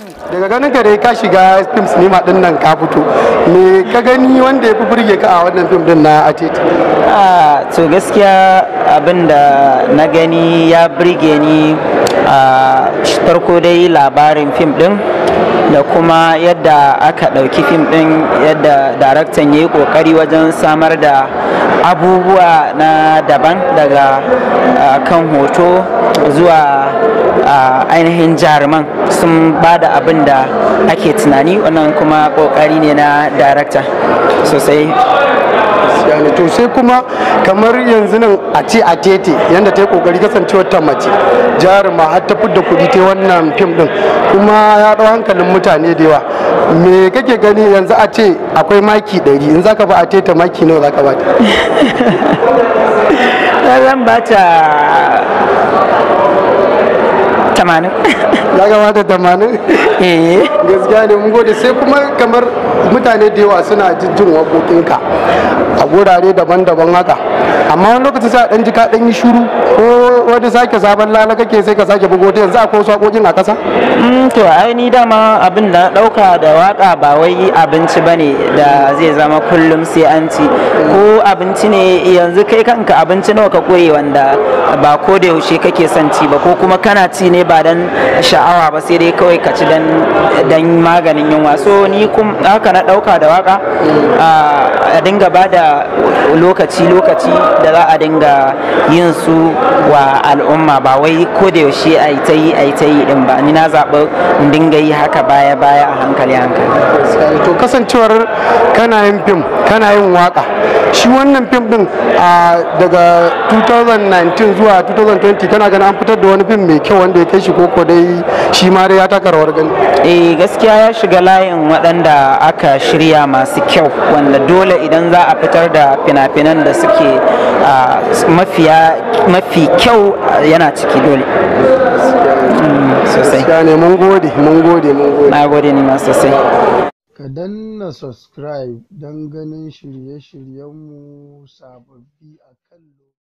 Daga ganin ka dai ka shiga fim sinima din nan ka fito, me ka gani wanda ya fi burge ka a wannan fim din na Atete? To gaskiya abin da na gani ya burge ni, farko dai labarin fim din da kuma yadda aka ɗauki fim ɗin, yadda daraktan ya yi ƙoƙari wajen samar da abubuwa na daban daga kan hoto zuwa ainihin jaruman sun ba da abin da ake tunani. Wannan kuma ƙoƙari ne na darakta sosai. To sai kuma kamar yanzu nan a ce Atete yadda ta yi kokari kasancewar ta mace jaruma har ta fidda kuɗi ta wannan fim din, kuma ya ɗau hankalin mutane da yawa. Me kake gani yanzu a ce akwai maki 100, in zaka ba Atete maki nawa zaka ba ta? Zan ba ta 80. Ya kamata 80? Eh. Gaskiya ne, mun gode. Sai kuma kamar mutane da yawa suna jin waƙoƙinka a gurare daban-daban haka, amma wani lokaci sai a ɗan ji ka ɗan yi shiru ko wani sake sabon lala kake, sai ka sake bugo ta. Yanzu akwai wasu waƙoƙin a ƙasa? To ai ni dama abin da na ɗauka da waka ba wai abinci ba ne da zai zama kullum sai an ci. Ko abinci ne yanzu, kai kanka abinci nawa ka kure wanda ba ko da yaushe kake son ci ba, ko kuma kana ci ne ba dan sha'awa ba, sai dai kawai ka ci dan maganin yunwa. So ni kum haka na ɗauka da waka, a dinga ba da lokaci lokaci da za a dinga yin su wa al'umma, ba wai ko da yaushe a yi ta yi a yi ta yi din ba. Ni na zaɓi in dinga yi haka baya baya, a hankali hankali. To kasancewar kana yin fim, kana yin waka, shi wannan fim din a daga 2019 zuwa 2020, kana ganin an fitar da wani fim mai kyau wanda ya kai shi, koko dai shi ma dai ya taka rawar gani? Eh, gaskiya ya shiga layin waɗanda aka shirya masu kyau, wanda dole idan za a fitar da fina-finan da suke mafiya mafi kyau yana ciki dole. Sosai. Gaskiya ne, mun gode, mun gode, mun gode. Na gode ni ma sosai. Ka danna subscribe don ganin shirye-shiryenmu sababbi a